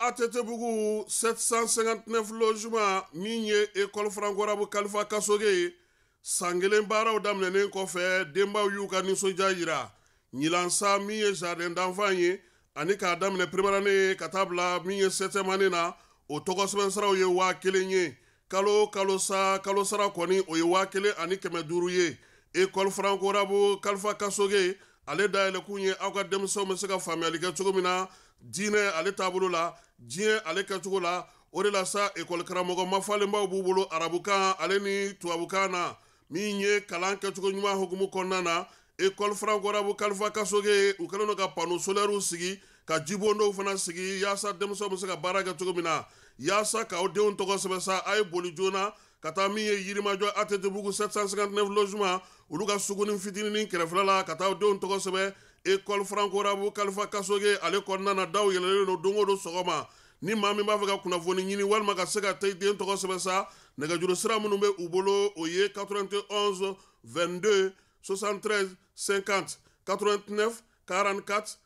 ATT-bugu 759 logements min ye école franco-arabe Kalifa Kasoge ye, san kelen baaraw daminɛnen kɔfɛ, denbaw y'u ka nisɔndiya yira. Ɲinan sa, min ye jardin d'enfant ye ani k'a daminɛ première année ka taa bila min ye septième année na, o tɔgɔ sɛbɛn siraw ye 1000 ye. Kalo kalo sa, kalo sara kɔni, o ye 1500 ye. École franco-arabe Kalifa Kasoge ale dayɛlɛkun ye aw ka denmisɛnw bɛ se ka faamuyali kɛ cogo min na diinɛ ale taabolo la, diɲɛ ale kɛcogo la. O de la sa, ekɔli karamɔgɔ mafalenbaw b'u bolo arabukan ale ni tubabukan na. Min ye kalan kɛcogo ɲuman hukumu kɔnɔna na, école franco-arabe Kalifa Kasoge, u kɛlen don ka panneau solaires sigi, ka jibondow fana sigi, yaasa denmisɛnw bɛ se ka baara kɛ cogo min na. Yaasa k'aw denw tɔgɔ sɛbɛn sa, a ye boli joona ka taa min ye Yirimajɔ ATT-bugu 759 logements, olu ka suguni fitininin kɛrɛfɛla la, ka taa denw tɔgɔ sɛbɛn école franco-arabe Kalifa Kasoge ale kɔnɔna na. Daw yɛlɛlen don don o don sɔgɔma. Ni maa min b'a fɛ ka kunnafoni ɲini walima ka se ka taa i den tɔgɔ sɛbɛn sa, nɛgɛjuru sira minnu bɛ u bolo, o ye 91 22 73 50, 89 44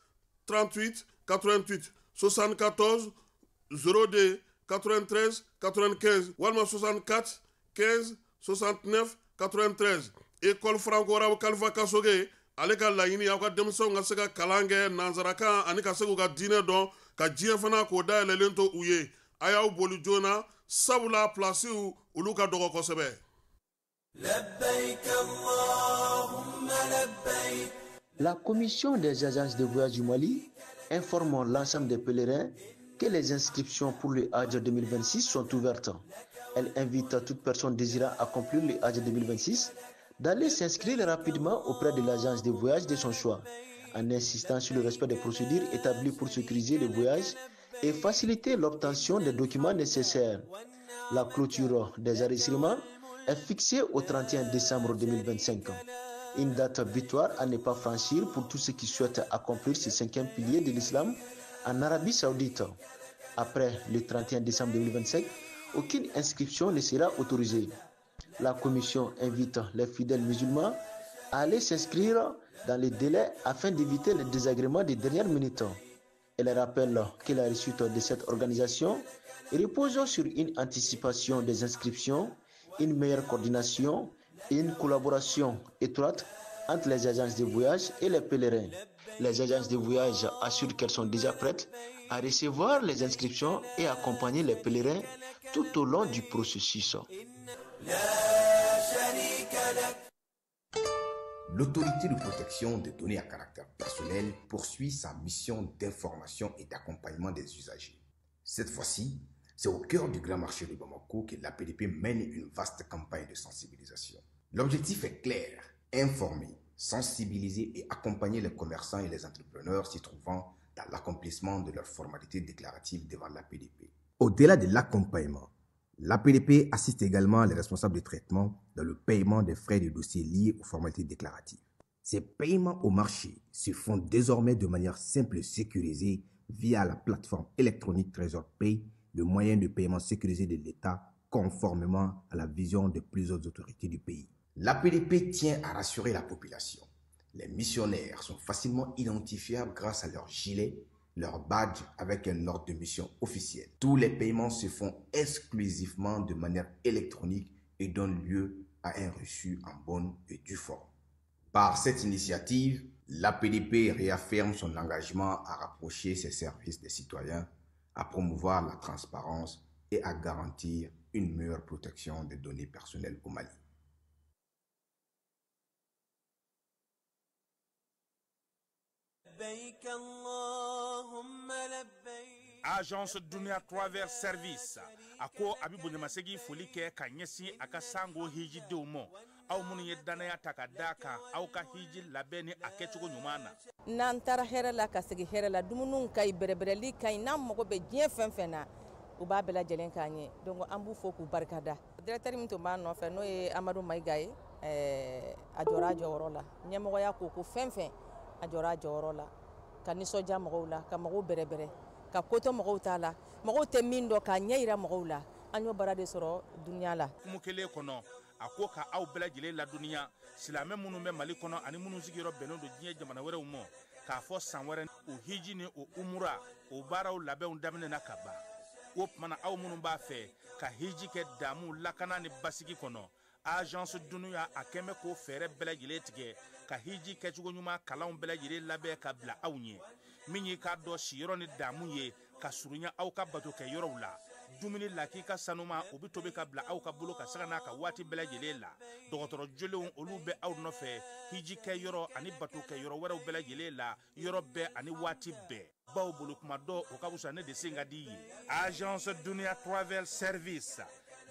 38 88, 74 02 93 95 walima 64 15 69 93. École franco-arabe Kalifa Kasoge ale ka laɲini, aw ka denmisɛnw ka se ka kalan kɛ nansarakan ani ka se k'u ka diinɛ dɔn, ka diɲɛ fana k'o dayɛlɛlen to u ye. A y'aw boli joona, sabula pilasiw olu ka dɔgɔ kosɛbɛ. لبيك اللهم لبيك. La commission des agences de voyage du Mali informe l'ensemble des pèlerins que les inscriptions pour le Hajj 2026 sont ouvertes. Elle invite toute personne désirant accomplir le Hajj 2026 d'aller s'inscrire rapidement auprès de l'agence de voyage de son choix, en insistant sur le respect des procédures établies pour sécuriser le voyage et faciliter l'obtention des documents nécessaires. La clôture des enregistrements est fixée au 31 décembre 2025. Une date butoir à ne pas franchir pour tous ceux qui souhaitent accomplir ce cinquième pilier de l'islam en Arabie Saoudite. Après le 31 décembre 2025, aucune inscription ne sera autorisée. La commission invite les fidèles musulmans à aller s'inscrire dans les délais afin d'éviter les désagréments des dernières minutes. Elle rappelle que la réussite de cette organisation repose sur une anticipation des inscriptions, une meilleure coordination et une collaboration étroite entre les agences de voyage et les pèlerins. Les agences de voyage assurent qu'elles sont déjà prêtes à recevoir les inscriptions et accompagner les pèlerins tout au long du processus. لا شريك لك. L'autorité de protection des données à caractère personnel poursuit sa mission d'information et d'accompagnement des usagers. Cette fois-ci, c'est au cœur du grand marché de Bamako que l'APDP mène une vaste campagne de sensibilisation. L'objectif est clair, informer, sensibiliser et accompagner les commerçants et les entrepreneurs s'y trouvant dans l'accomplissement de leurs formalités déclaratives devant l'APDP. Au-delà de l'accompagnement, l'APDP assiste également les responsables de traitement dans le paiement des frais de dossier liés aux formalités déclaratives. Ces paiements au marché se font désormais de manière simple et sécurisée via la plateforme électronique Trésor Pay, le moyen de paiement sécurisé de l'État conformément à la vision de plusieurs autorités du pays. L'APDP tient à rassurer la population. Les missionnaires sont facilement identifiables grâce à leur gilet, leur badge avec un ordre de mission officiel. Tous les paiements se font exclusivement de manière électronique et donnent lieu à un reçu en bonne et due forme. Par cette initiative, l'APDP réaffirme son engagement à rapprocher ses services des citoyens, à promouvoir la transparence et à garantir une meilleure protection des données personnelles au Mali. لبيك اللهم لبيك. Agence Dunia Travel Service a ko a bɛ bonyamasegin foli kɛ ka ɲɛsin a ka sango hijidenw ma, aw minnu ye danaya ta ka d'a kan aw ka hiji labɛn ni a kɛcogo ɲuman na. N'an taara hɛrɛ la ka segin hɛrɛ la, dumuniw ka ɲi, bɛrɛbɛrɛli ka ɲi. N'an mago bɛ diɲɛ fɛn fɛn na, u b'a bɛɛ lajɛlen k'an ye. Donc an b'u fo k'u barikada. Directeur min tun b'a nɔfɛ, n'o ye Amadu Mayiga ye, a jɔra a jɔyɔrɔ la. Ɲɛmɔgɔya ko ko fɛn fɛn, a jɔra a jɔyɔrɔ la ka nisɔndiya mɔgɔw la, ka mɔgɔw bɛrɛbɛrɛ, ka kotɔ mɔgɔw t'a la, mɔgɔw tɛ min dɔn, k'a ɲɛ yira mɔgɔw la. An y'o baara de sɔrɔ Dunuya la. Kumu kelen kɔnɔ, A ko ka aw bɛɛ lajɛlen ladɔnniya, silamɛ minnu bɛ Mali kɔnɔ ani minnu sigiyɔrɔ bɛnnen don diɲɛ jamana wɛrɛw ma, k'a fɔ san wɛrɛ o hiji ni o umura o baaraw labɛnw daminɛna ka ban. O tuma na, aw minnu b'a fɛ ka hiji kɛ damu, lakana ni basigi kɔnɔ, Agence Dunuya a kɛn bɛ k'o fɛɛrɛ bɛɛ lajɛlen tigɛ ka hiji kɛcogo ɲuman kalanw bɛɛ lajɛlen labɛn ka bila aw ɲɛ. Min y'i k'a dɔn siyɔrɔ ni damu ye ka surunya aw ka bato kɛ yɔrɔw la, dumuni lakika sanuma o bɛ tobi ka bila aw ka bolo ka sanga n'a ka waati bɛɛ lajɛlen la. Dɔgɔtɔrɔ jolenw olu bɛ aw nɔfɛ hiji kɛ yɔrɔ ani bato kɛ yɔrɔ wɛrɛw bɛɛ lajɛlen la, yɔrɔ bɛɛ ani waati bɛɛ. Baw bolo kuma dɔ o ka fisa ne de sen ka di ye. Agence Dunuya Travel Service,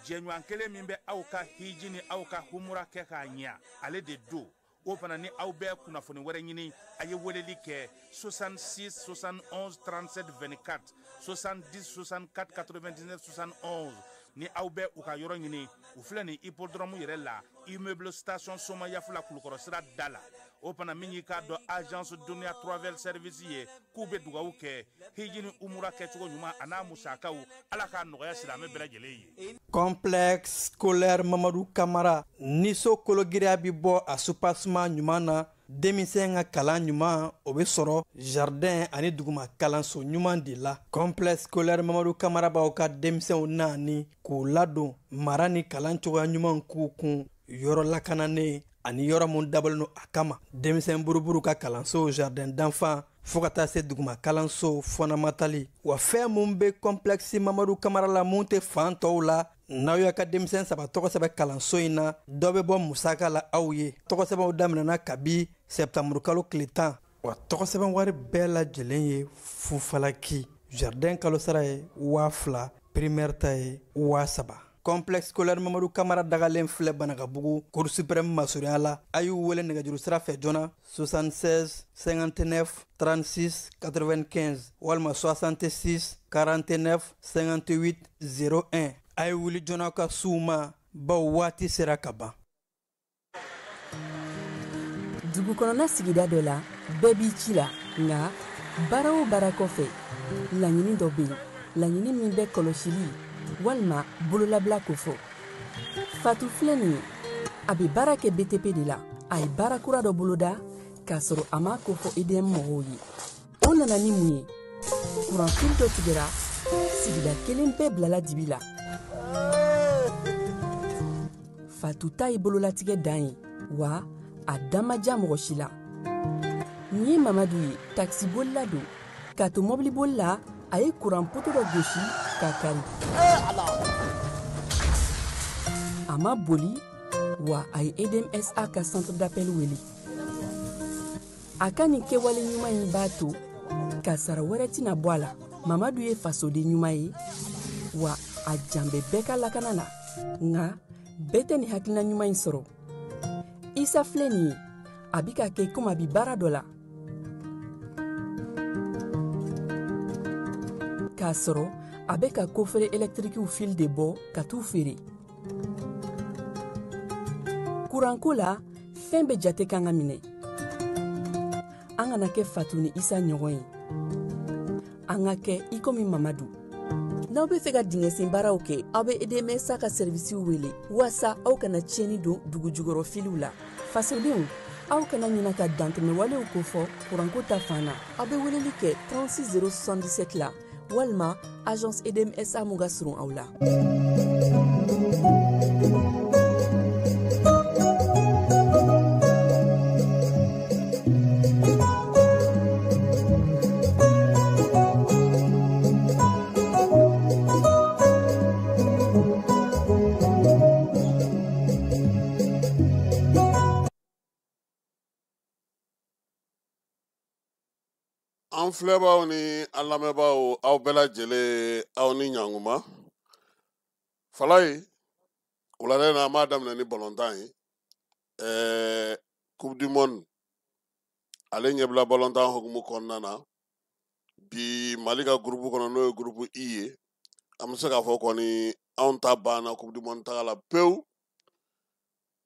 jɛɲɔgɔn kelen min bɛ aw ka hiji ni aw ka humura kɛ k'a ɲɛ, ale de don. O fana ni aw bɛ kunnafoni wɛrɛ ɲini, a ye weleli kɛ 66 71 37 24, 70 64 99 71. Ni aw bɛ u ka yɔrɔ ɲini, u filɛ nin hippodrome yɛrɛ la, immeuble station Somayafula, Kulukɔrɔ sira da la. O fana min y'i k'a dɔn Agence Dunuya Travel Service ye, k'u bɛ dugawu kɛ hiji ni umura kɛcogo ɲuman a n'a musakaw, Ala k'a nɔgɔya silamɛ bɛɛ lajɛlen ye. Complexe scolaire Mamadu Kamara, ni so kologiriya bɛ bɔ a soubassement ɲuman na, denmisɛn ka kalan ɲuman o bɛ sɔrɔ jardin ani duguma kalanso ɲuman de la. Complexe scolaire Mamadu Kamara b'aw ka denmisɛnw naani k'u ladon mara ni kalan cogoya ɲuman k'u kun, yɔrɔ lakananen ani yɔrɔ mun dabɔlen don a kama. Denmisɛn buruburu ka kalanso, jardin d'enfant, fo ka taa se duguma kalanso fɔnamatali. Wa fɛn mun bɛ complexe Mamadu Kamara la mun tɛ fan tɔw la, n'aw y'a ka denmisɛn saba tɔgɔ sɛbɛn kalanso in na, dɔ bɛ bɔ musaka la aw ye. Tɔgɔ sɛbɛnw daminɛna kabi sɛptanburu kalo tile 10, wa tɔgɔ sɛbɛn wari bɛɛ lajɛlen ye fufalaki. Jardin kalo sara ye 2000, primaire ta ye 3000. Complexe scolaire Mamadu Kamara dagalen filɛ Banakabugu, Cour suprême masurunya la. A y'u wele nɛgɛjuru sira fɛ joona 76 59 36 95 walima 66 49 58 01. A ye wuli joona ka s'u ma, baw waati sera ka ban. Dugu kɔnɔna sigida dɔ la, bɛɛ b'i ci la, nka baara o baara kɔfɛ, laɲini dɔ bɛ yen, laɲini min bɛ kɔlɔsili walima bololabila kofɔ. Fatu filɛ nin ye, a bɛ baara kɛ BTP de la. A ye baara kura dɔ boloda k'a sɔrɔ a m'a kofɔ EDM mɔgɔw ye. O nana ni mun ye? Kuranfili dɔ tigɛra, sigida kelen bɛɛ bilala dibi la. Fatu ta ye bololatigɛ dan ye, wa a da ma diya mɔgɔ si la. Nin ye Mamadu ye, takisibolila don. K'a to mɔbiliboli la, a ye kuran poto dɔ gosi k'a kari. A ma boli, wa a ye EDMSA ka centre d'appel wele. A ka nin kɛwale ɲuman in b'a to kasara wɛrɛ tɛna bɔ a la. Mamadu ye fasoden ɲuman ye, wa a jan bɛ bɛɛ ka lakana na, nka bɛɛ tɛ nin hakilina ɲuman in sɔrɔ. Isa filɛ nin ye, a bɛ ka kɛ komi a bɛ baara dɔ la k'a sɔrɔ a bɛ ka kofere ɛlɛtirikiw fil de bɔ ka t'u feere. Kuranko la, fɛn bɛɛ jate kan ka minɛ. An kana kɛ Fatu ni Isa ɲɔgɔn ye, an ka kɛ i komi Mamadu. N'aw bɛ fɛ ka dingɛsen baaraw kɛ, aw bɛ EDMSA ka sɛrivisiw wele waasa aw kana tiɲɛni don dugu jukɔrɔ filiw la. Fasodenw, aw kana ɲina ka dantɛmɛwalew kofɔ kuranko ta fan na. Aw bɛ weleli kɛ 36 077 la walima agence EDMSA mun ka surun aw la. An filɛbaw ni an lamɛnbaaw, aw bɛɛ lajɛlen, aw ni ɲankuma. Falaye, wulada in na, an b'a daminɛ ni balontan ye. Coupe du monde ale ɲɛbila balontan hukumu kɔnɔna na, bi Mali ka groupe kɔnɔ, n'o ye groupe I ye, an bɛ se k'a fɔ kɔni anw ta banna Coupe du monde taga la pewu.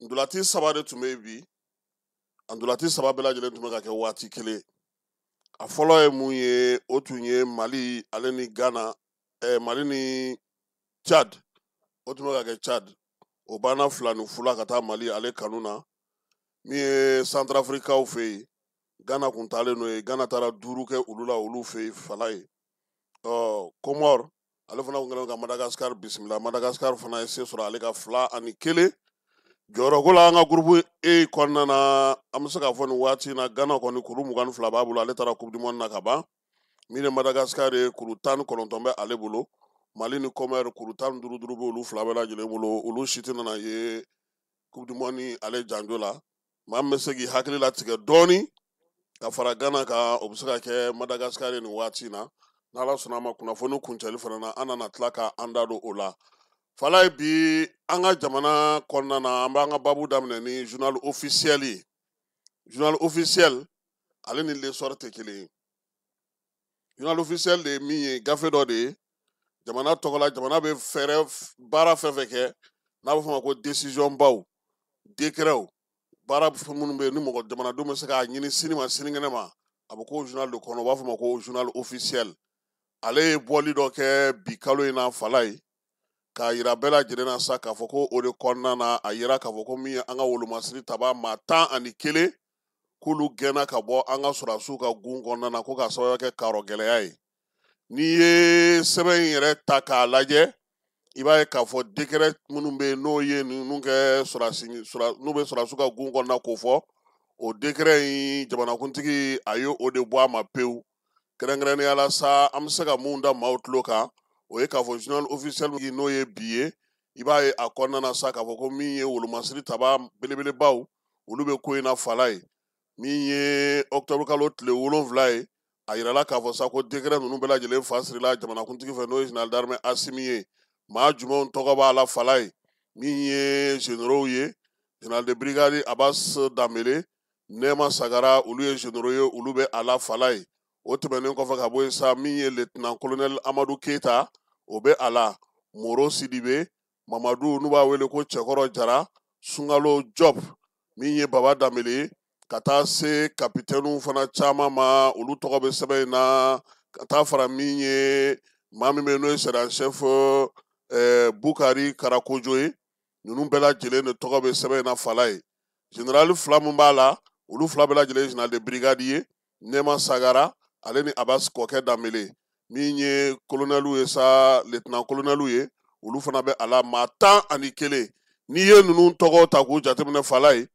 Ndolati saba de tun bɛ yen bi, a ndolati saba bɛɛ lajɛlen tun bɛ ka kɛ waati kelen. A fɔlɔ ye mun ye? O tun ye Mali ale ni Ghana, Mali ni Chad, o tun bɛ ka kɛ Chad. O banna 2-0 la ka taa Mali ale kanu na. Min ye Santarafirikaw fɛ yen, Gana kun taalen n'o ye, Gana taara 5 kɛ olu la olu fɛ yen fala ye. Ɔ Komɔr ale fana kun kɛlen ka Madagascar bisimila, Madagascar fana ye se sɔrɔ ale ka 2-1. Jɔyɔrɔko la an ka groupe E kɔnɔna na, an bɛ se k'a fɔ nin waati in na Gana kɔni kuru 22 b'a bolo, ale taara Coupe du Monde na ka ban. Min ye Madagascar ye, kuru 19 bɛ ale bolo. Mali ni Comore kuru 15 duuru bɛ olu fila bɛɛ lajɛlen bolo, olu si tɛ nana ye Coupe du Monde ale janjo la. Maa min bɛ se k'i hakili latigɛ dɔɔni ka fara Gana kan, o bɛ se ka kɛ Madagascar ye nin waati in na. N'Ala sɔnna a ma, kunnafoni kuncɛli fana na, an nana tila ka an da don o la. Falaye, bi an ka jamana kɔnɔna na, an b'an ka babu daminɛ ni journal officiel ye. Journal officiel ale ni L'Essor tɛ kelen ye. Journal officiel de ye min ye, gafe dɔ de ye jamana tɔgɔ la, jamana bɛ fɛɛrɛ baara fɛn fɛn kɛ n'a bɛ f'o ma ko décision baw, décretw, baara minnu bɛ yen ni mɔgɔ jamanadenw bɛ se k'a ɲini sini ma sinikɛnɛ ma, a bɛ k'o journal de kɔnɔ, u b'a fɔ o ma ko journal officiel. Ale ye bɔli dɔ kɛ bi kalo in na Falaye, k'a yira bɛɛ lajɛlen na sa k'a fɔ ko o de kɔnɔna na, a yira k'a fɔ ko min ye an ka wolomasiri taba maa 11 k'olu gɛnna ka bɔ an ka sɔrɔdasiw ka gun kɔnɔna na, ko k'a sababu kɛ karɔ gɛlɛya ye. N'i ye sɛbɛn in yɛrɛ ta k'a lajɛ, i b'a ye k'a fɔ décret minnu bɛ yen n'o ye ninnu kɛ sɔrɔdasi, n'u bɛ sɔrɔdasiw ka gun kɔnɔna k'o fɔ, o décret in jamanakuntigi a ye o de bɔ a ma pewu. Kɛrɛnkɛrɛnnenya la sa, an bɛ se ka mun da maaw tulo kan, o ye k'a fɔ journal officiel n'o ye bi ye, i b'a ye a kɔnɔna na sa k'a fɔ ko min ye wolomasiri taba belebelebaw, olu bɛ ko in na fala ye. Min ye octobre kalo tile 7 ye, a yirala k'a fɔ sa ko décret ninnu bɛɛ lajɛlen fa sirila jamanakuntigi fɛ, n'o ye général d'armée Assimi ye. Maa jumɛnw tɔgɔ b'a la fala ye? Min ye généraux ye, général de brigade Abbas Dambélé, Nɛma Sagara, olu ye généraux ye, olu bɛ a la fala ye. O tɛmɛnen kɔfɛ ka bɔ yen sa, min ye lieutenant colonel Amadou Keita, o bɛ a la. Moro Sidibe, Mamadu n'u b'a wele ko Cɛkɔrɔ Jara, Sunkalo Job, min ye Baba Dambélé ye, ka taa se kapitɛniw fana caman ma, olu tɔgɔ bɛ sɛbɛn in na, ka taa fara min ye maa min bɛ yen n'o ye sergent chef Bukari Karakojo ye, ninnu bɛɛ lajɛlen de tɔgɔ bɛ sɛbɛn in na fala ye. Général fila min b'a la, olu fila bɛɛ lajɛlen ye général de brigade ye, Nɛma Sagara ale ni Abbas Kɔkɛ Dambélé. Min ye colonel ye sa, lieutenant colonel ye, olu fana bɛ a la, maa 11. N'i ye ninnu tɔgɔ ta k'u jateminɛ fala ye,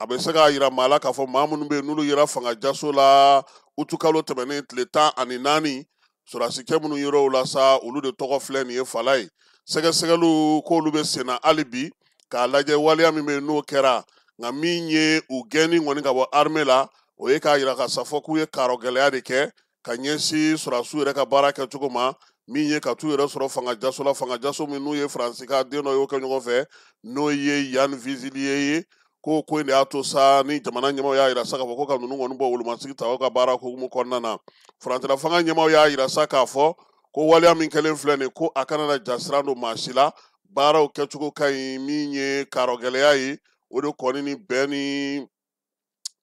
a bɛ se k'a yira maa la k'a fɔ maa minnu bɛ yen n'olu yera fanga jaso la utukalo tɛmɛnen tile 14, sɔrɔdasikɛ minnu yera o la sa, olu de tɔgɔ filɛ nin ye fala ye. Sɛgɛsɛgɛliw k'olu bɛ sen na hali bi k'a lajɛ waleya min bɛ yen n'o kɛra, nka min ye u gɛnni kɔni ka bɔ armée la, o ye k'a yira ka sa fɔ k'u ye karɔ gɛlɛya de kɛ ka ɲɛsin sɔrɔdasiw yɛrɛ ka baara kɛcogo ma, min ye ka t'u yɛrɛ sɔrɔ fanga jaso la, fanga jaso min n'u ye Faransi ka den dɔ y'o kɛ ɲɔgɔn fɛ, n'o ye Yann Vezilier ye. Ko ko in de y'a to sa ni jamana ɲɛmaaw y'a yira sa k'a fɔ ko ka ninnu kɔni bɔ wolomasigi taw ka baara hukumu kɔnɔna na. Furancɛla fanga ɲɛmaaw y'a yira sa k'a fɔ ko waleya min kɛlen filɛ nin ye, ko a kana na jasira don maa si la, baaraw kɛcogo ka ɲi, min ye karɔ gɛlɛya ye, o de kɔni ni bɛn ni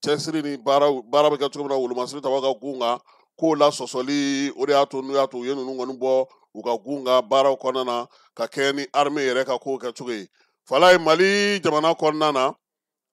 cɛsiri ni baara bɛ kɛ cogo min na wolomasiri tabaw ka gun kan, k'o la sɔsɔli, o de y'a to n'u y'a to u ye ninnu kɔni bɔ u ka gun kan baaraw kɔnɔna na ka kɛɲɛ ni armée yɛrɛ ka kow kɛcogo ye. Fala ye Mali jamana kɔnɔna na,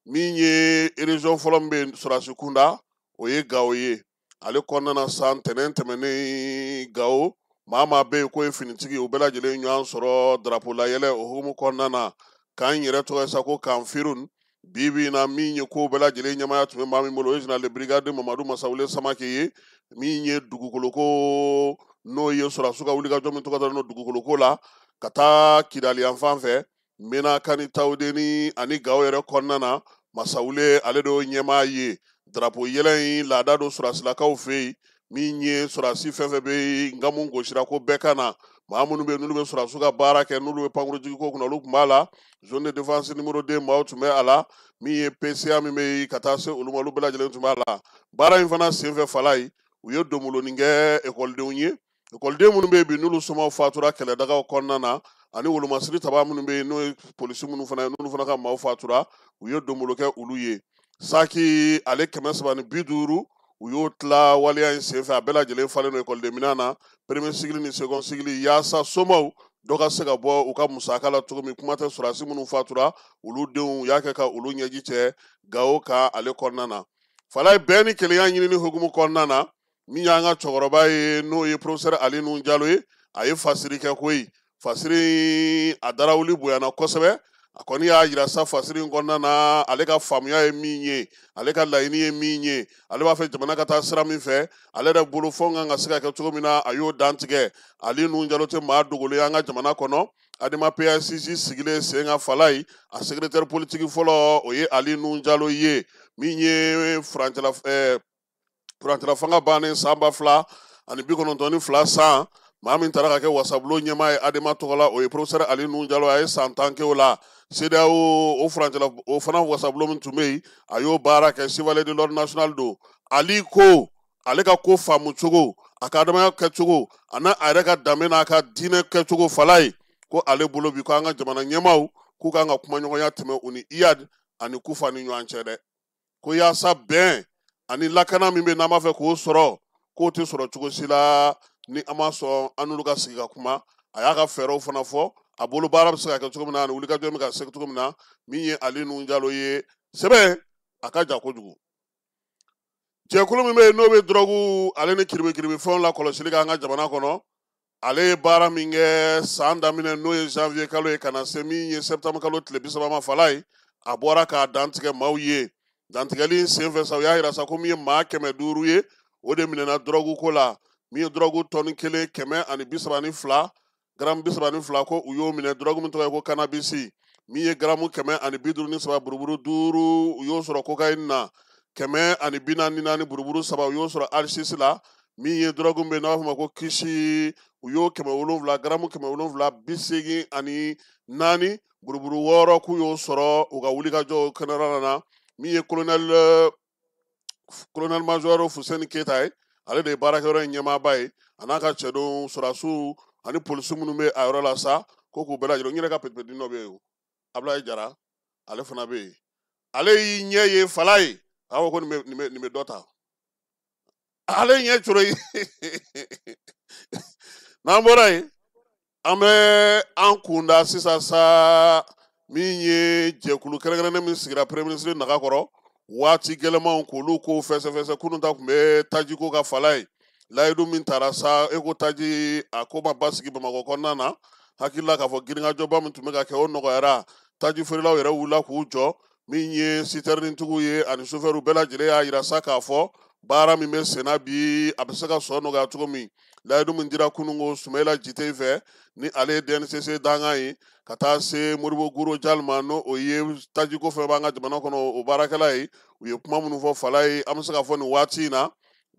min ye région fɔlɔ min bɛ yen sɔrɔdasi kunda, o ye Gawo ye. Ale kɔnɔna na san tɛnɛn tɛmɛnen Gawo, maa maa bɛ yen k'o ye finitigi, u bɛɛ lajɛlen ɲɔgɔn sɔrɔ drapeau layɛlɛ o hukumu kɔnɔna na. K'an yɛrɛ tɔgɔ ye sa ko Kanfirun, bi bi in na min ye kow bɛɛ lajɛlen ɲɛmaaya tun bɛ maa min bolo, o ye général de brigade Mamadu Masawule Samake ye, min ye dugukoloko n'o ye sɔrɔdasiw ka wulikajɔ min tɔgɔ dalen don dugukoloko la ka taa Kidali yan fan fɛ, Menaka ni Tawudeni ani Gawo yɛrɛ kɔnɔna na, Masawule ale de y'o ɲɛmaa ye. Drapeau yɛlɛ in laada don sɔrɔdasilakaw fɛ yen, min ye sɔrɔdasi fɛn fɛn bɛ yen nka mun gosira ko bɛɛ ka na, maa minnu bɛ yen n'olu bɛ sɔrɔdasiw ka baara kɛ, n'olu bɛ pankurujigi ko kunna, olu tun b'a la. Zone de défense numéro 2 maaw tun bɛ a la, min ye PCA min bɛ yen ka taa se olu ma, olu bɛɛ lajɛlen tun b'a la. Baara in fana senfɛ fala ye, u ye donbolonin kɛ ekɔlidenw ye, ekɔliden minnu bɛ yen bi n'olu somaw fatura kɛlɛdagaw kɔnɔna na, ani wolomasiri taba minnu bɛ yen n'o ye polisi minnu fana ye, n'olu fana ka maaw fatura, u ye donbolo kɛ olu ye. Saki ale 350 u y'o tila waleya in senfɛ, a bɛɛ lajɛlen falen don ekɔliden minɛn na, premier cycle ni second cycle, yaasa somaw Dɔ ka se ka bɔ u ka musaka la cogo min, kuma tɛ sɔrɔdasi minnu fatura olu denw y'a kɛ ka olu ɲɛji cɛ Gawo kan ale kɔnɔna na. Falaye, bɛn ni kelenya ɲinini hukumu kɔnɔna na, min y'an ka cɛkɔrɔba ye, n'o ye professeur Ali Nuhu Jalo ye, a ye fasiri kɛ koyi. Fasiri a darawuli bonyana kosɛbɛ. A kɔni y'a yira sa fasiri in kɔnɔna na, ale ka faamuya ye min ye, ale ka laɲini ye min ye, ale b'a fɛ jamana ka taa sira min fɛ, ale yɛrɛ bolo fɛnw kan ka se ka kɛ cogo min na, a y'o dantigɛ. Ali Nuhu Jalo tɛ maa dogolen an ka jamana kɔnɔ. Adema PASJ sigilen sen kan Falaye, a secrétaire politique fɔlɔ o ye Ali Nuhu Jalo ye. Min ye furancɛla fanga bannen san 2092 san, maa min taara ka kɛ wasabulon ɲɛmaa ye Adema tɔgɔ la, o ye professeur Ali Nuhu Jalo. A ye san 10 kɛ o la. CEDEAO, o furancɛla o fana wasabulon min tun bɛ yen, a y'o baara kɛ. Chevalier de l'ordre national don. Ali ko ale ka ko faamu cogo, a ka adamaya kɛcogo, a n'a a yɛrɛ ka danbe n'a ka diinɛ kɛcogo, Falaye ko ale bolo bi, ko an ka jamana ɲɛmaaw k'u kan ka kumaɲɔgɔnya tɛmɛ u ni Iyad ani Kufa ni ɲɔgɔn cɛ dɛ, ko yaasa bɛn ani lakana min bɛ n'an b'a fɛ k'o sɔrɔ, k'o tɛ sɔrɔ cogo si la ni an ma sɔn an n'olu ka sigi ka kuma. A y'a ka fɛɛrɛw fana fɔ, a bolo baara bɛ se ka kɛ cogo min na ani wulikajɔ bɛ ka se cogo min na. Min ye Ali Nuhu Jalo ye, sɛbɛn a ka ja kojugu. Jɛkulu min bɛ yen n'o bɛ dɔrɔgu ale ni kiribikiribi fɛnw la kɔlɔsili kɛ an ka jamana kɔnɔ, ale ye baara min kɛ san daminɛ, n'o ye janvier kalo ye, ka na se min ye septembre kalo tile 30 ma, Falaye a bɔra k'a dantigɛ maaw ye. Dantigɛli in senfɛ sa, u y'a yira sa ko min ye maa 500 ye, o de minɛna dɔrɔgu ko la. Min ye dɔrɔgu tɔni kelen 132 garamu 32, ko u y'o minɛ. Dɔrɔgu min tɔgɔ ye ko cannabis, min ye garamu 153 buruburu 5, u y'o sɔrɔ cocaïne na. 144 buruburu 3, u y'o sɔrɔ hashish la. Min ye dɔrɔgu min bɛ yen n'a b'a fɔ ma ko kush, u y'o 700 garamu 784 buruburu 6, k'u y'o sɔrɔ u ka wulikajɔ kɛnɛyɔrɔ na. Min ye colonel major Fuseni Keyita ye, ale de ye baarakɛyɔrɔ in ɲɛmaaba ye, a n'a ka cɛdenw, sɔrɔdasiw ani polisi minnu bɛ a yɔrɔ la sa, ko k'u bɛɛ lajɛlen. N yɛrɛ ka pɛtipɛtini dɔ bɛ yen, Abulaye Jara, ale fana bɛ yen. Ale y'i ɲɛ ye Falaye, a ko nin bɛ dɔ ta, ale ɲɛ coro ye. N'an bɔra yen, an bɛ an kunda sisan sa, min ye jɛkulu kɛrɛnkɛrɛnnen min sigira premier ministre naga kɔrɔ waati gɛlɛmanw k'olu ko fɛsɛfɛsɛ. Kunun ta tun bɛ tajiko ka Falaye, layidu min taara sa, e ko taji a ko ma basigi Bamakɔ kɔnɔna na. Hakilila k'a fɔ girinkajɔba min tun bɛ ka kɛ, o nɔgɔyara. Taji feerelaw yɛrɛ wulila k'u jɔ. Min ye sitɛrinitigiw ye ani sofɛriw, bɛɛ lajɛlen y'a yira sa k'a fɔ baara min bɛ senna bi, a bɛ se ka sɔrɔ nɔgɔya cogo min. Layidu min dira kununko Sumayila Jite fɛ, ni ale ye DNCC dankan ye, ka taa se Modibo Guro Jali ma, n'o o ye tajiko fɛn b'an ka jamana kɔnɔ o baarakɛla ye, u ye kuma minnu fɔ Falaye, an bɛ se k'a fɔ nin waati in na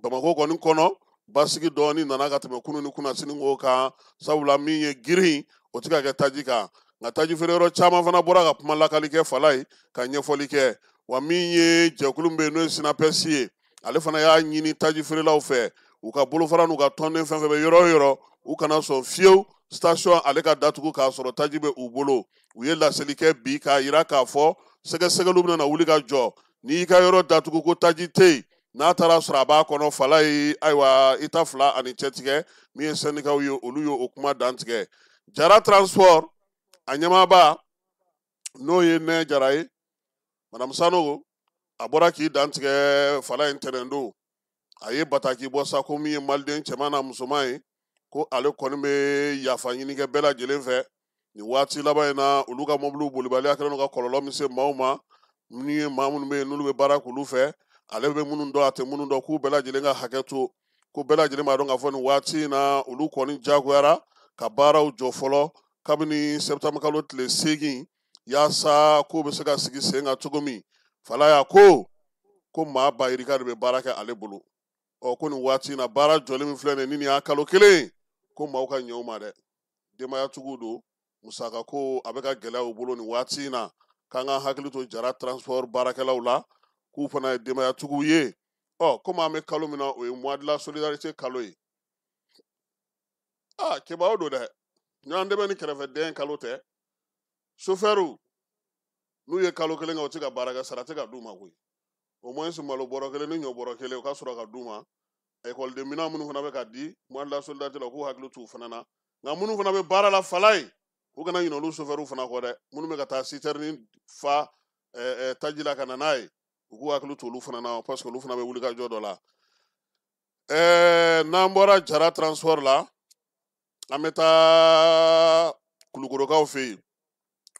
Bamakɔ kɔni kɔnɔ, basigi dɔɔni nana ka tɛmɛ kunun ni kunnasini ko kan, sabula min ye girin o tɛ ka kɛ taji kan. Nka taji feereyɔrɔ caman fana bɔra ka kuma lakali kɛ Falaye, ka ɲɛfɔli kɛ. Wa min ye jɛkulu min bɛ yen n'o ye SYNAPES ye, ale fana y'a ɲini taji feerelaw fɛ, u ka bolofara n'u ka tɔnden fɛn fɛn bɛ yɔrɔ o yɔrɔ, u kana sɔn fiyewu station ale ka datugu k'a sɔrɔ taji bɛ u bolo. U ye laseli kɛ bi k'a yira k'a fɔ sɛgɛsɛgɛliw bɛna wuli ka jɔ. N'i y'i ka yɔrɔ datugu ko taji tɛ yen, n'a taara sɔrɔ a b'a kɔnɔ, Falaye, ayiwa, i ta fila ani cɛtigɛ. Min ye sɛndikaw ye, olu ye o kuma dantigɛ. Jara Transport a ɲɛmaaba, n'o ye Nɛ Jara ye, madame Sanogo, a bɔra k'i dantigɛ Falaye ntɛnɛn don. A ye bataki bɔ sa ko min ye maliden cɛman n'a musoman ye, ko ale kɔni bɛ yafa ɲini kɛ bɛɛ lajɛlen fɛ nin waati laban in na. Olu ka mɔbiliw bolibaliya kɛlen don ka kɔlɔlɔ min se maaw ma, ni ye maa minnu bɛ yen n'olu bɛ baara k'olu fɛ, ale bɛ minnu dɔn, a tɛ minnu dɔn, k'u bɛɛ lajɛlen ka hakɛ to, ko bɛɛ lajɛlen b'a dɔn k'a fɔ nin waati in na olu kɔni jagoyara ka baaraw jɔ fɔlɔ kabini septembre kalo tile 8, yaasa k'o bɛ se ka sigi sen kan cogo min. Falaya ko maa ba yirika de bɛ baara kɛ ale bolo. Ɔ ko nin waati in na, baara jɔlen min filɛ nin ye, ni nin y'a kalo kelen, ko maaw ka ɲɛ u ma dɛ, denbayatigiw don, musaka ko a bɛ ka gɛlɛya u bolo nin waati in na, k'an ka hakili to Jara Transport baarakɛlaw la, k'u fana ye denbayatigiw ye. Ɔ komi an bɛ kalo min na, o ye mois de la solidarité kalo ye. Aa, kibaru don dɛ, ɲɔgɔn dɛmɛ ni kɛrɛfɛdɛn kalo tɛ. Sofɛriw n'u ye kalo kelen kɛ u tɛ ka baara kɛ, sara tɛ ka d'u ma koyi. Au moins malo bɔrɔ kelen ni ɲɔ bɔrɔ kelen, o ka sɔrɔ ka d'u ma. Ekɔliden minɛn minnu fana bɛ ka di mois de la solidarité la, u k'u hakili t'u fana na. Nka minnu fana bɛ baara la Falaye, u kana ɲinɛ olu sofɛriw fana kɔ dɛ, minnu bɛ ka taa sitɛrini fa taji la ka na n'a ye, u k'u hakili to olu fana na, parce que olu fana bɛ wulikajɔ dɔ la. N'an bɔra Jara transport la, an bɛ taa Kulukorokaw fɛ yen.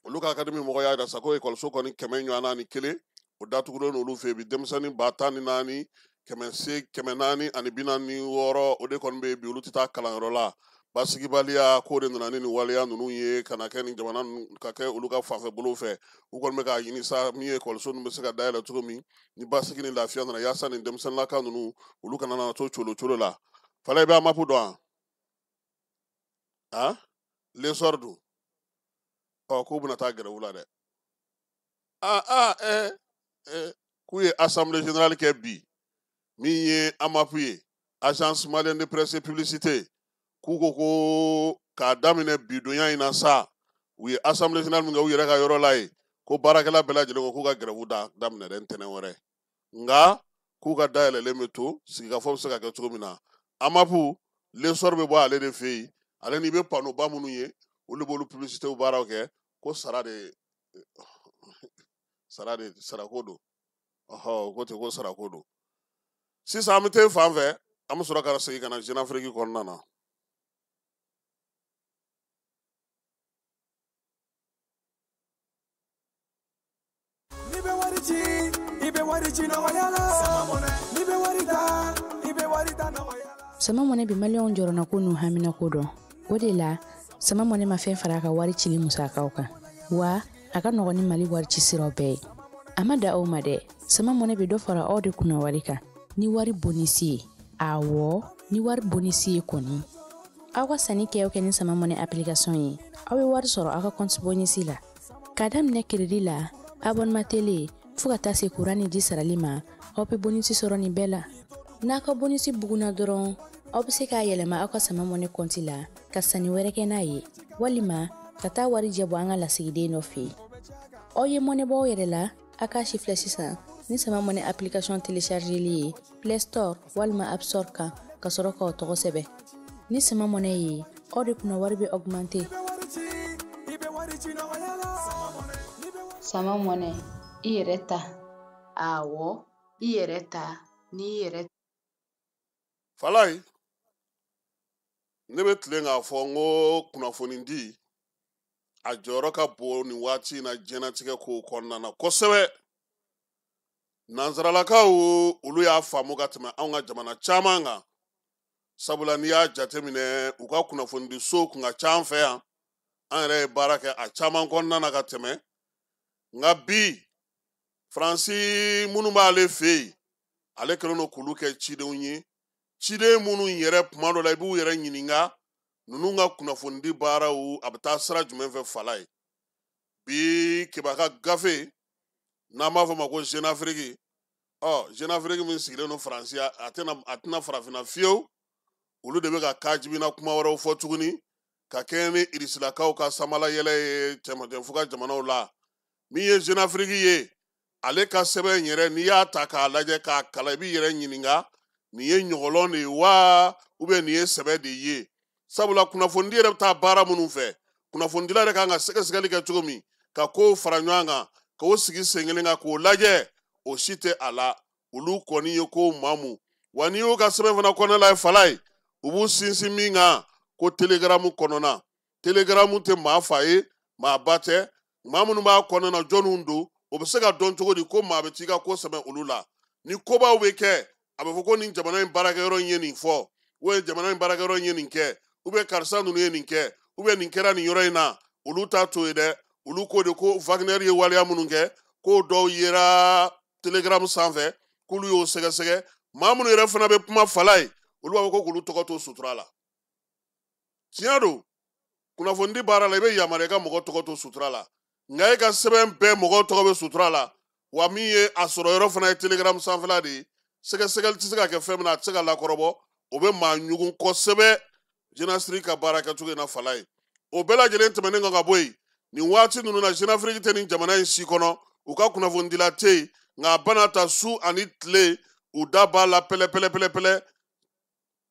Olu ka akademi mɔgɔ y'a jira sa ko ekɔliso kɔni 101, o datugulen don olu fɛ yen bi. Denmisɛnnin 14 846, o de kɔni bɛ yen bi, olu tɛ taa kalanyɔrɔ la. Basigibaliya k'o de nana ni nin waleya ninnu ye ka na kɛ nin jamana ninnu ka kɛ olu ka fanfɛ bolo fɛ. U kɔni bɛ k'a ɲini sa min ye ekɔliso ninnu bɛ se ka dayɛlɛ cogo min ni basigi ni lafiya nana, yaasa nin denmisɛnninlaka ninnu olu kana na to colo colo la. Fala, i bɛ AMAP dɔn wa? Han, l'essor dun? Ɔ, k'u bɛna taa gɛrɛwu la dɛ. Aa aa, ɛ k'u ye assemblée générale kɛ bi, min ye AMAP ye, agence malienne de presse et publicité. K'u ko ko k'a daminɛ bidonya in na sa, u ye assemblée générale min kɛ u yɛrɛ ka yɔrɔ la yen, ko baarakɛla bɛɛ lajɛlen ko k'u ka gɛrɛwu daminɛ dɛ ntɛnɛn wɛrɛ, nka k'u ka dayɛlɛlen bɛ to, sigikafɔ bɛ se ka kɛ cogo min na. AMAP, l'essor bɛ bɔ ale de fɛ yen, ale n'i bɛ panneau ba minnu ye, olu b'olu publicité baaraw kɛ, ko sara de sara de sarako don. Ɔhɔ, ko ten ko sarako don. Sisan an bɛ taa fan fɛ, an bɛ sɔrɔ ka segin ka na Jeune Afrique kɔnɔna na. N'i bɛ wari ci, i bɛ wari ci nɔgɔya la. N'i bɛ wari ta, i bɛ wari ta nɔgɔya la. Sama Mɔnɛ bɛ maliyɛnw jɔrɔnako n'u haminako dɔn. O de la, Sama Mɔnɛ ma fɛn fara a ka wari cili musakaw kan, wa a ka nɔgɔn ni Mali wari ci siraw bɛɛ ye. A ma da aw ma dɛ, Sama Mɔnɛ bɛ dɔ fara aw de kunna wari kan ni wari bonisi ye. Awɔ, ni wari bonisi ye kɔni. Aw ka sanni kɛ o kɛ ni Sama Mɔnɛ application ye, aw bɛ wari sɔrɔ aw ka compte bonisi la. K'a daminɛ crédit la, abonnement télé, fo ka taa se courant ni ji sarali ma, aw bɛ bonisi sɔrɔ nin bɛɛ la. N'a ka bonisi bugunna dɔrɔn, aw bɛ se k'a yɛlɛma aw ka Sama Mɔnɛ compte la ka sanni wɛrɛ kɛ n'a ye, walima ka taa wari jɛ bɔ an ka lasigiden dɔ fɛ yen. Aw ye mɔnɛ bɔ aw yɛrɛ la, a k'a si filɛ sisan ni Sama Mɔnɛ application téléchargeli ye Play Store walima App Store kan, ka sɔrɔ k'aw tɔgɔ sɛbɛn. Ni Sama Mɔnɛ ye, aw de kunna wari bɛ augmenter. Sama Mɔnɛ, i yɛrɛ ta. Awɔ, i yɛrɛ ta n'i yɛrɛ. Falaye, ne bɛ tilen k'a fɔ n ko kunnafoni di a jɔyɔrɔ ka bon nin waati in na diɲɛlatigɛ kow kɔnɔna na kosɛbɛ. Nansaralakaw olu y'a faamu ka tɛmɛ anw ka jamana caman kan, sabula n'i y'a jateminɛ u ka kunnafonidisow kun ka ca an fɛ yan, an yɛrɛ ye baara kɛ a caman kɔnɔna na ka tɛmɛ. Nka bi Faransi minnu b'ale fɛ yen, ale kɛlen don k'olu kɛ cidenw ye, ciden minnu yɛrɛ kuma dɔ la i b'u yɛrɛ ɲininka ninnu ka kunnafonidi baaraw a bɛ taa sira jumɛn fɛ. Fala ye bi Keba ka gafe n'an b'a fɔ ma ko Jeune Afrique, ɔ Jeune Afrique min sigilen don Faransi, a tɛna farafinna fiyewu. Olu de bɛ ka kajibina kuma wɛrɛw fɔ tuguni ka kɛɲɛ ni irisilakaw ka samala yɛlɛ ye cɛmancɛ fo ka jamanaw la. Min ye Jeune Afrique ye, ale ka sɛbɛn yɛrɛ n'i y'a ta k'a lajɛ k'a kalan, i b'i yɛrɛ ɲininka nin ye ɲɔgɔlɔn de ye wa, ou bien nin ye sɛbɛ de ye. Sabula kunnafonidi yɛrɛ bɛ taa baara minnu fɛ, kunnafonidila yɛrɛ kan ka sɛgɛsɛgɛli kɛ cogo min ka kow fara ɲɔgɔn kan k'o sigi sen kelen kan k'o lajɛ, o si tɛ a la. Olu kɔni ye kow maamu. Wa n'i y'u ka sɛbɛn fana kɔnɔna la ye, Fala ye, u b'u sinsin min kan ko telegaramu kɔnɔna. Telegaramu tɛ maa fa ye, maa ba tɛ, maa minnu b'a kɔnɔna na jɔnniw don, o bɛ se ka dɔn cogo di ko maa bɛ t'i ka ko sɛbɛn olu la. Ni kobaw bɛ kɛ, a bɛ fɔ ko nin jamana in baarakɛyɔrɔ in ye nin fɔ, ou bien jamana in baarakɛyɔrɔ in ye nin kɛ, ou bien karisa ninnu ye nin kɛ, ou bien nin kɛra nin yɔrɔ in na. Olu t'a to yen dɛ, olu ko de ko Wagner ye waleya minnu kɛ, k'o dɔw yera Telegram sanfɛ, k'olu y'o sɛgɛsɛgɛ. Maa minnu yɛrɛ fana bɛ kuma Fala ye, olu b'a fɔ ko k'olu tɔgɔ to sutura la. Tiɲɛ don, kunnafonidi baara la i bɛ yamaruya i ka mɔgɔ tɔgɔ to sutura la, nka e ka sɛbɛn bɛɛ mɔgɔw tɔgɔ bɛ sutura la. Wa min ye a sɔrɔ yɔrɔ fana ye Telegram sanfɛla de ye, sɛgɛsɛgɛli tɛ se ka kɛ fɛn min na, a tɛ se ka lakɔrɔbɔ, o bɛ maa ɲugun kosɛbɛ. Jeune Afrique ka baara kɛcogo in na Fala ye, o bɛɛ lajɛlen tɛmɛnen kan ka bɔ yen, nin waati ninnu na Jeune Afrique tɛ nin jamana in si kɔnɔ, u ka kunnafonidila tɛ yen, nka a bana ta su ani tile u da b'a la pɛlɛ pɛlɛ pɛlɛ pɛlɛ.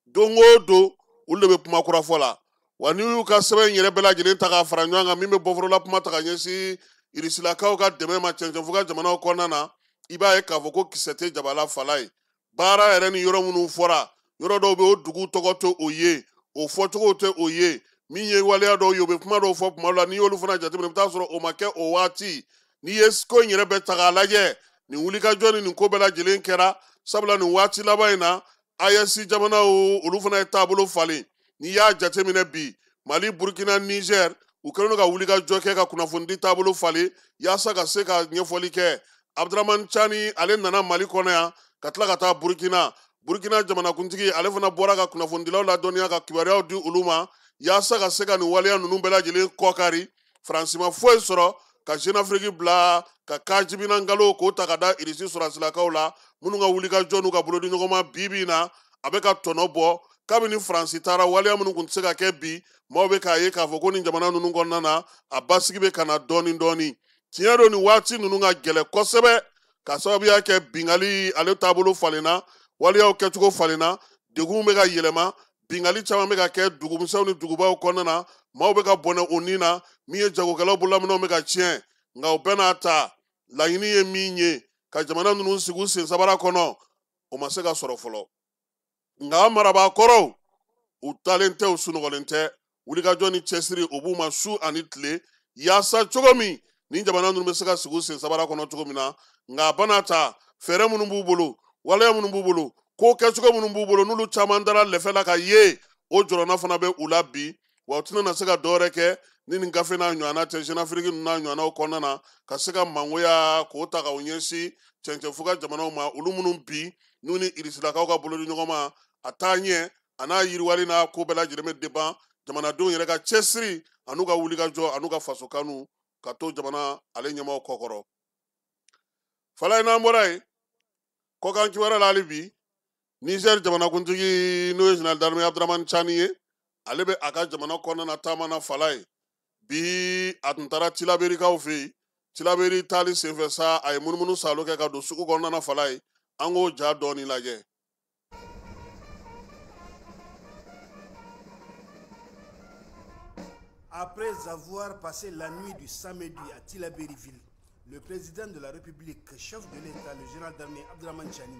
Don o don olu de bɛ kuma kura fɔ la. Wa n'u y'u ka sɛbɛn in yɛrɛ bɛɛ lajɛlen ta k'a fara ɲɔgɔn kan, min bɛ bɔforola kuma ta ka ɲɛsin irisilakaw ka dɛmɛ ma cɛncɛnfuga jamanaw kɔnɔna na, i b'a ye k'a fɔ ko kisɛ tɛ jabala fala ye. Baara yɛrɛ ni yɔrɔ minnu fɔra, yɔrɔ dɔw bɛ o dugu tɔgɔ tɛ o ye, o fɔcogo tɛ o ye. Min ye waleya dɔw ye, u bɛ kuma dɔw fɔ kuma dɔ la, n'i y'olu fana jateminɛ, i bɛ taa sɔrɔ o ma kɛ o waati. N'i ye ko in yɛrɛ bɛɛ ta k'a lajɛ, nin wulikajɔ ni nin ko bɛɛ lajɛlen kɛra, sabula nin waati laban in na, AES jamanaw olu fana ye taabolo falen. N'i y'a jateminɛ bi, Mali, Burkina, Niger, u kɛlen don ka wulikajɔ kɛ ka kunnafonidi taabolo falen yaasa ka se ka ɲɛfɔli kɛ. Abdramane Tiani ale nana Mali kɔnɔ yan ka tila ka taa Burkina. Burkina jamanakuntigi ale fana bɔra ka kunnafonidilaw ladɔnniya ka kibaruyaw di olu ma yaasa ka se ka nin waleya ninnu bɛɛ lajɛlen kɔkari. Faransi ma foyi sɔrɔ ka Jeune Afrique bila ka kajibina nkalon k'o ta ka da Irisi sɔrɔsilakaw la, minnu ka wulikajɔ n'u ka bolodiɲɔgɔnma bi bi in na a bɛ ka tɔnɔ bɔ. Kabini Faransi taara, waleya minnu tun tɛ se ka kɛ bi, maaw bɛ k'a ye k'a fɔ ko nin jamana ninnu kɔnɔna na a basigi bɛ ka na dɔɔni dɔɔni. Tiɲɛ don, nin waati ninnu ka gɛlɛn kosɛbɛ ka sababuya kɛ bingali ale taabolo falenna, waleyaw kɛcogo falenna, degun bɛ ka yɛlɛma, bingali caman bɛ ka kɛ dugumisɛnw ni dugubaw kɔnɔna na, maaw bɛ ka bɔnɛ u ni na, min ye jagokɛlaw bolominɛnw bɛ ka tiɲɛ. Nka o bɛɛ n'a ta, laɲini ye min ye ka jamana ninnu sigi u sen sabara kɔnɔ, o ma se ka sɔrɔ fɔlɔ. Nka marabaa kɔrɔw u talen tɛ, u sunɔgɔlen tɛ, wulikajɔ ni cɛsiri o b'u ma su ani tile yaasa cogo min nin jamana ninnu bɛ se ka sigi u sen sabara kɔnɔ cogo min na. Nka a bana ta, fɛɛrɛ minnu b'u bolo, waleya minnu b'u bolo, ko kɛcogo minnu b'u bolo, n'olu caman dara lɛfɛ la ka ye, o jɔrɔna fana bɛ u la bi. Wa u tɛna na se ka dɔwɛrɛ kɛ ni nin gafe n'a ɲɔgɔnna tɛ, Jeune Afrique ninnu n'a ɲɔgɔnnaw kɔnɔna na, ka se ka mangoya k'o ta k'o ɲɛsin cɛncɛnfuga jamanaw ma, olu minnu bi n'u ni irisilakaw ka bolodi ɲɔgɔn ma, a taa ɲɛ a n'a yiriwali n'a ko bɛɛ lajɛlen bɛ deban jamanadenw yɛrɛ ka cɛsiri an'u ka wulikajɔ an'u ka faso kanu ka to jamana ale ɲɛmaaw kɔkɔrɔ. Fala n'an bɔra yen, kɔkan kibaruya la hali bi, Niger jamanakuntigi n'o ye général d'armée Abdramane Tiani ye, ale bɛ a ka jamana kɔnɔna na taama na fala ye. Bi a tun taara Tilaberikaw fɛ yen. Tilaberi taali senfɛ sa, a ye munumunu salo kɛ ka don sugu kɔnɔna na fala ye. An k'o ja dɔɔni lajɛ. Après avoir passé la nuit du samedi à Tillabéri-ville, le président de la République, chef de l'État, le général d'armée Abdramane Tiani,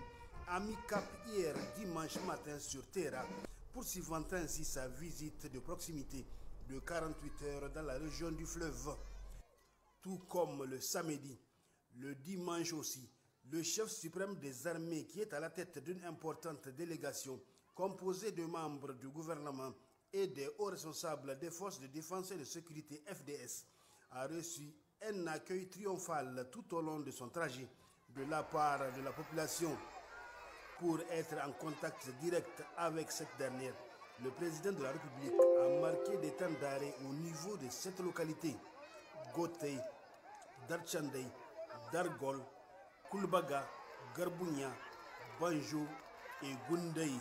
a mis cap hier dimanche matin sur Téra, poursuivant ainsi sa visite de proximité de 48 heures dans la région du fleuve. Tout comme le samedi, le dimanche aussi, le chef suprême des armées, qui est à la tête d'une importante délégation composée de membres du gouvernement et des hauts responsables des forces de défense et de sécurité FDS, a reçu un accueil triomphal tout au long de son trajet de la part de la population. Pour être en contact direct avec cette dernière, le président de la République a marqué des temps d'arrêt au niveau de cette localité: Gotei, Darchandei, Dargol, Koulbaga, Garbounia, Banjo et Goundei.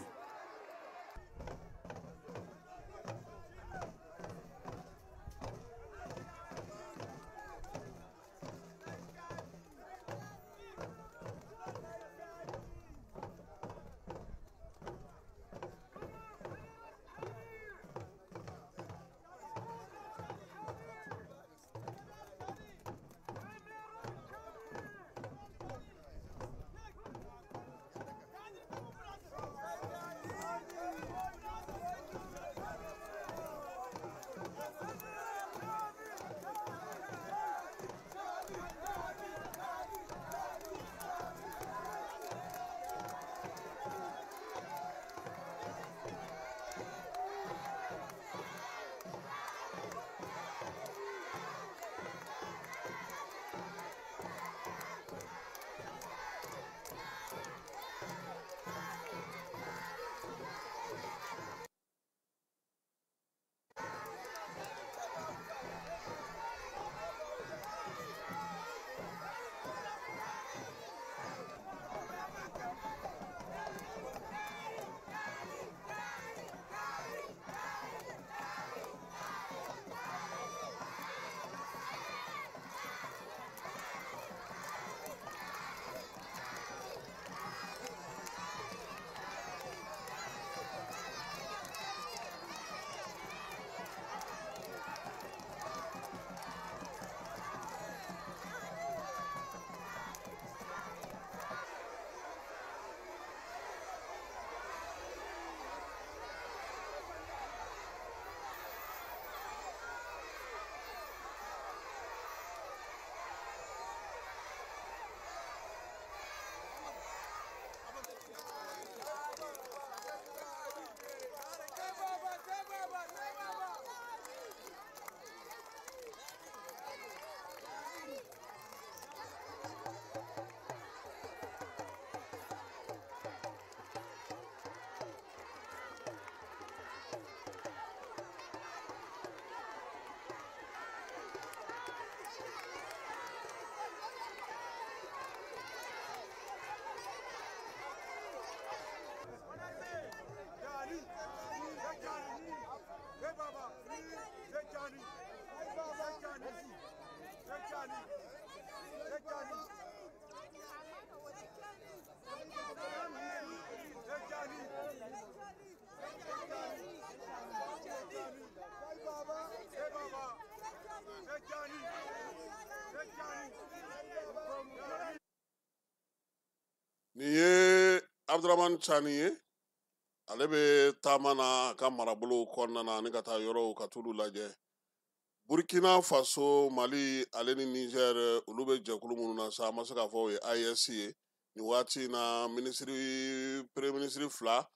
Nin ye Abdramane Tiani ye, ale bɛ taama na a ka marabolow kɔnɔna na ani ka taa yɔrɔw ka t'olu lajɛ. Burkina Faso, Mali ale ni Niger, olu bɛ jɛkulu minnu na sa, an ma se k'a fɔ o ye AES ye. Nin waati in na, minisiri, premier ministre fila,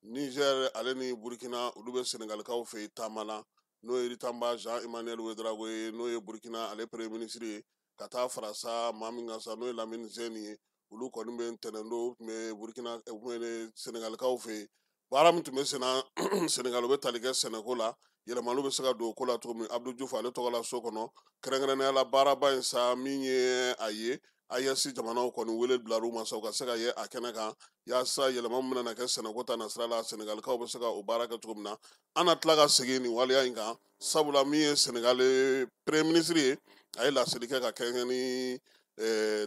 Niger ale ni Burkina, olu bɛ Senegalikaw fɛ yen taama na, n'o ye Ritamba Jean Emmanuel Ouedraogo ye, n'o ye Burkina ale premier ministre ye, ka taa fara sa maa min kan sa, n'o ye Lamine Zeni ye. Olu kɔni bɛ ntɛnɛn don, u tun bɛ Burkina, u tun bɛ Senegalikaw fɛ yen. Baara min tun bɛ senna Senegal, u bɛ tali kɛ sɛnɛko la, yɛlɛmaliw bɛ se ka don o ko la cogo min. Abdou Diouf ale tɔgɔ la so kɔnɔ, kɛrɛnkɛrɛnnenya la baaraba in sa min ye a ye AES jamanaw kɔni wele bilar'u ma sa, u ka se ka ye a kɛnɛ kan, yaasa yɛlɛma min bɛna kɛ sɛnɛko ta nasira la, Senegalikaw bɛ se ka o baara kɛ cogo min na. An na tila ka segin nin waleya in kan, sabula min ye Senegal premier ministre ye, a ye laseli kɛ ka kɛɲɛ ni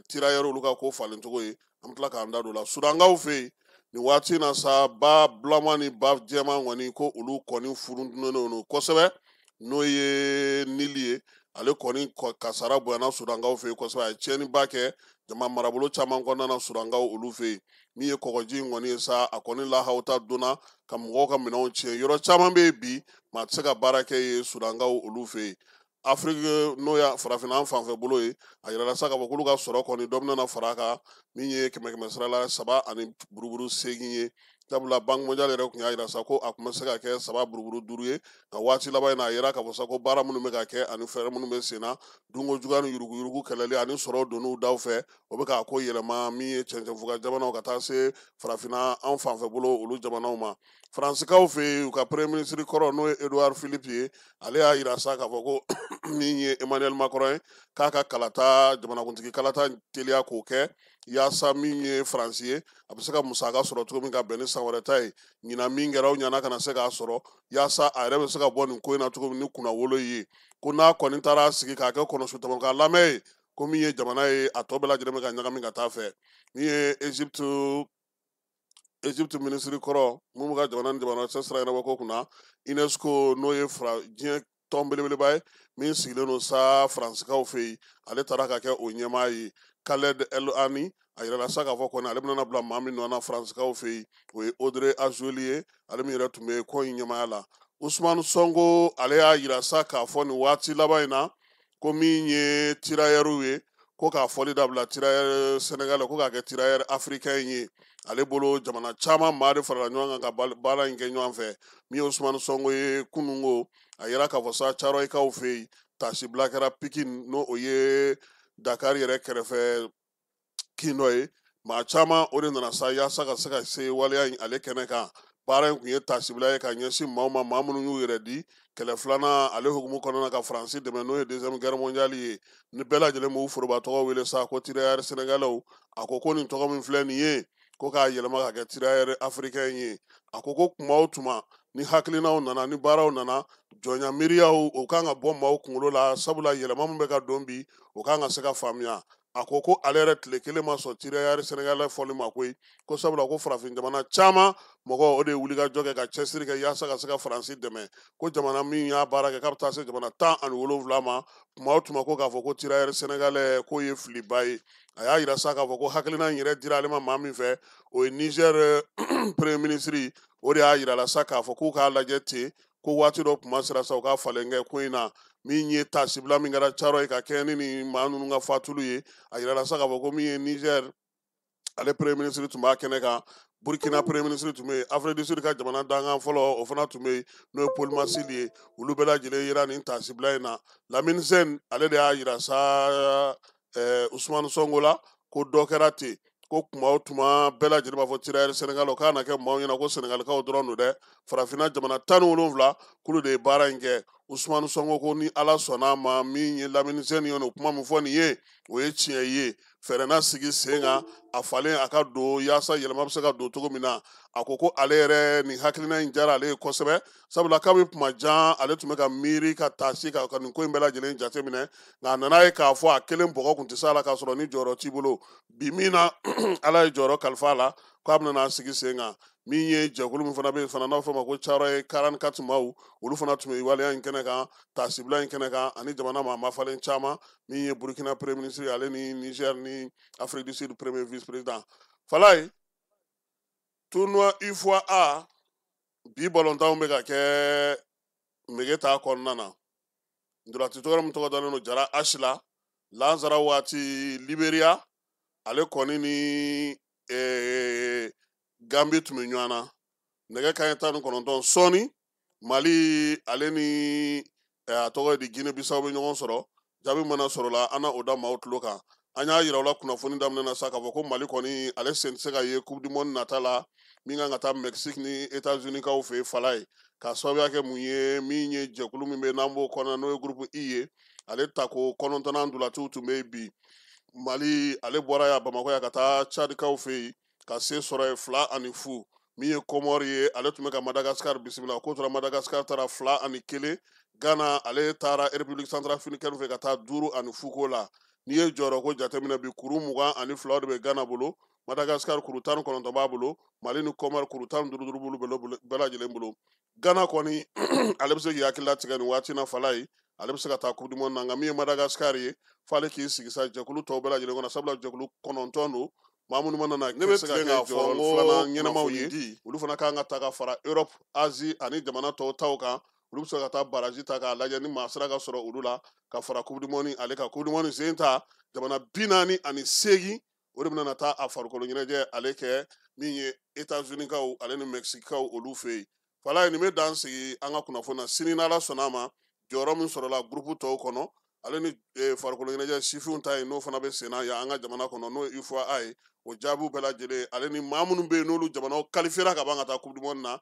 tirailleurs olu ka ko falen cogo ye. An bɛ tila k'an da don o la. Sudankaw fɛ yen nin waati in na sa, ba bulama ni ba jɛman kɔni, ko olu kɔni furuntinen don kosɛbɛ, n'o ye Nili ye. Ale kɔni kasara bonyana Sudankaw fɛ yen kosɛbɛ, a ye tiɲɛniba kɛ jama marabolo caman kɔnɔna na Sudankaw olu fɛ yen. Min ye kɔgɔji in kɔni ye sa, a kɔni lahawuta donna ka mɔgɔw ka minɛnw tiɲɛ. Yɔrɔ caman bɛ yen bi, maa tɛ se ka baara kɛ yen Sudankaw olu fɛ yen. Afrique n'o ya farafinna fanfɛ bolo ye, a yirala sa k'a fɔ k'olu ka sɔrɔ kɔni dɔ bɛna fara a kan, min ye kɛmɛ kɛmɛ sira la 3.8 ye. Sabula Banque mondiale yɛrɛ tun y'a yira sa ko a tun bɛ se ka kɛ 3.5 ye, nka waati laban in na a yira k'a fɔ sa ko baara minnu bɛ ka kɛ ani fɛɛrɛ minnu bɛ sen na, dunko juguya ni yuruguyurugu kɛlɛli ani sɔrɔ donn'u daw fɛ, o bɛ k'a ko yɛlɛma min ye cɛncɛnfuga jamanaw ka taa se farafinna an fanfɛ bolo olu jamanaw ma. Faransikaw fɛ yen, u ka premier ministre kɔrɔ n'o ye Edouard Philippe ye, ale y'a yira sa k'a fɔ ko min ye Emmanuel Macron ye, k'a ka kalata, jamanakuntigi kalata teliya k'o kɛ, yaasa min ye Faransi ye, a bɛ se ka musaka sɔrɔ cogo min ka bɛn ni san wɛrɛ ta ye. Ɲinan min kɛra, o ɲana kana se k'a sɔrɔ, yaasa a yɛrɛ bɛ se ka bɔ nin ko in na cogo min ni kunnawolo ye. Ko n'a kɔni taara sigi k'a kɛ kɔnɔsu tɔmɔ k'a lamɛn ye, ko min ye jamana ye, a tɔ bɛɛ lajɛlen bɛ ka ɲagami ka taa fɛ. Min ye Egypte ministre kɔrɔ mun bɛ ka jamana ni jamana cɛ sira ɲɛnabɔ ko kunna, UNESCO n'o ye diɲɛ tɔn belebeleba ye min sigilen don sa Faransikaw fɛ yen, ale taara ka kɛ o ɲɛmaa ye. Khaled El Ani, a yirala sa k'a fɔ kɔni ale bɛna bila maa min nɔ na Faransikaw fɛ yen, o ye Audrey Azoulay ye, ale min yɛrɛ tun bɛ ko in ɲɛmaaya la. Ousmane Sonko ale y'a yira sa k'a fɔ nin waati laban in na ko min ye tirailleurs ye, ko k'a fɔli dabila tirailleurs sénégalais, ko k'a kɛ tirailleurs africain ye. Ale bolo jamana caman maa de farala ɲɔgɔn kan ka baara in kɛ ɲɔgɔn fɛ. Min ye Ousmane Sonko ye kununko, a yira k'a fɔ sa Thiaroyekaw fɛ yen, tasibila kɛra Pikine, n'o o ye Dakar yɛrɛ kɛrɛfɛ kin dɔ ye. Maa caman o de nana sa yaasa ka se ka se waleya in ale kɛnɛ kan. Baara in tun ye tasibila ye ka ɲɛsin maaw ma, maa minnu y'u yɛrɛ di kɛlɛ filanan ale hukumu kɔnɔna na ka Faransi dɛmɛ, n'o ye deuxième guerre mondiale ye. Ni bɛɛ lajɛlen b'u foroba tɔgɔ wele sa ko tirailleurs sénégalais. A ko ko nin tɔgɔ min filɛ nin ye, ko k'a yɛlɛma ka kɛ tirailleurs africain ye. A ko ko kuma o tuma ni hakilinaw nana, ni baaraw nana, jɔnya miiriyaw o kan ka bɔ maaw kunkolo la, sabula yɛlɛma min bɛ ka don bi, o kan ka se ka faamuya. A ko ko ale yɛrɛ tile kelen ma sɔn tirailleurs sénégalais fɔli ma koyi, ko sabula ko farafin jamana caman mɔgɔw o de ye wulikajɔ kɛ ka cɛsiri kɛ yaasa ka se ka Faransi dɛmɛ. Ko jamana min y'a baara kɛ k'a bɛ taa se jamana 17 ma, tuma o tuma ko k'a fɔ ko tirailleurs sénégalais k'o ye filiba ye. A y'a yira sa k'a fɔ ko hakilina in yɛrɛ dira ale ma maa min fɛ, o ye Niger premier ministre, o de y'a yira la sa k'a fɔ k'u k'a lajɛ ten, ko waati dɔ kuma sera sa u ka falen kɛ ko in na. Min ye tasibila min kɛra Thiaroye ka kɛɲɛ ni nin maa ninnu ka fatulu ye, a yirala sa k'a fɔ ko min ye Niger ale premier ministre tun b'a kɛnɛ kan, Burkina premier ministre tun bɛ yen, Afrique du Sud ka jamana dankan fɔlɔ o fana tun bɛ yen, n'o ye Paul Masili ye. Olu bɛɛ lajɛlen yera nin tasibila in na. Lamine Sène ale de y'a yira sa Ousmane Sonko la ko dɔ kɛra ten, ko kuma o tuma bɛɛ lajɛlen b'a fɔ tirailleurs sénégalais, k'a na kɛ maaw ɲɛna ko Sénégalikaw dɔrɔn don dɛ, farafinna jamana 17 k'olu de ye baara in kɛ. Ousmane Sonko ko ni Ala sɔnna a ma, min ye Lamine Sène ye, o kuma min fɔ nin ye, o ye tiɲɛ ye. Fɛɛrɛ na sigi sen kan, a falen a ka don yaasa yɛlɛma bɛ se ka don cogo min na. A ko ko ale yɛrɛ nin hakilina in diyara ale ye kosɛbɛ, sabula kabi kuma jan ale tun bɛ ka miiri ka taasi ka nin ko in bɛɛ lajɛlen jateminɛ, nka a nana ye k'a fɔ a kelen bɔgɔ tun tɛ se a la k'a sɔrɔ ni jɔyɔrɔ t'i bolo. Bi min na Ala ye jɔyɔrɔ kalifa a la, K'a bɛna n'a sigi sen kan. Min ye jɛkulu min fana bɛ yen fana, n'a bɛ fɔ o ma ko Thiaroye 44 maaw, olu fana tun bɛ waleya in kɛnɛ kan, taasibila in kɛnɛ kan, ani jamana maa mafalen caman. Min ye Burukina premier ministre, ale ni Niger ni Afrique du Sud premier vice président. Falaye, tournoi UFOA A, bi balontanw bɛ ka kɛ Megueta kɔnɔna na. Ntolaci tɔgɔ min tɔgɔ dalen don Jara Asila, lansara waati Liberia ale kɔni ni Gambi tun bɛ ɲɔgɔn na nɛgɛ kanɲɛ 19. Sɔɔni Mali ale ni a tɔgɔ ye di, Guinée Bissau bɛ ɲɔgɔn sɔrɔ. Jaabi mana sɔrɔ la, an na o da maaw tulo kan. An y'a yira u la kunnafoni daminɛ na sa k'a fɔ ko Mali kɔni ale sen tɛ se ka ye Coupe du monde nata la min kan ka taa Mexique ni États-Unis kaw fɛ yen. Fala ye k'a sababuya kɛ mun ye? Min ye jɛkulu min bɛ n'an b'o kɔnɔ, n'o ye groupe I ye, ale tako 9nan ntolaciw tun bɛ yen bi. Mali ale bɔra yan Bamakɔ yan ka taa Tchadikaw fɛ yen ka se sɔrɔ yen 2-0. Min ye Comore ye, ale tun bɛ ka Madagascar bisimila, k'o tora Madagascar taara 2-1. Ghana ale taara République centrafricaine fɛ ka taa 5-0 ko la. N'i ye jɔyɔrɔ ko jateminɛ bi, kuru 22 de bɛ Ghana bolo, Madagascar kuru 19 b'a bolo, Mali ni Comore kuru 15 duuru b'olu bɛɛ lajɛlen bolo. Ghana kɔni ale bɛ se k'i hakili latigɛ nin waati na. Fala ye, ale bɛ se ka taa Coupe du monde na, nka min ye Madagascar ye, f'ale k'i sigi sa jɛkulu tɔw bɛɛ lajɛlen kɔnɔ, sabula jɛkulu 9 don. Maa minnu mana na Ne bɛ se ka tilen kɛ k'a fɔ jɔyɔrɔ n ko filanan ɲɛnamaw ye, kunnafoni di olu fana kan ka ta ka fara Europe, Asie ani jamana tɔw taw kan. Olu bɛ se ka taa baraji ta k'a lajɛ ni maa sera ka sɔrɔ olu la ka fara Coupe du monde ale kan. Coupe du monde sen ta, jamana 48, o de bɛna taa a farikolo ɲɛnajɛ ale kɛ min ye États-Unis kaw ale ni Mexique kaw olu fɛ yen. Fala ye, nin bɛ dan sigi an ka kunnafoni na. Sini n'Ala sɔnna a ma, jɔyɔrɔ min sɔrɔla groupe tɔw kɔnɔ, ale ni farikolo ɲɛnajɛ sifinw ta ye, n'o fana bɛ sen na yan an ka jamana kɔnɔ, n'o ye UFOA ye, o jaabiw bɛɛ lajɛlen, ale ni maa minnu bɛ yen n'olu jamanaw qualifiera ka ban ka taa Coupe du monde na.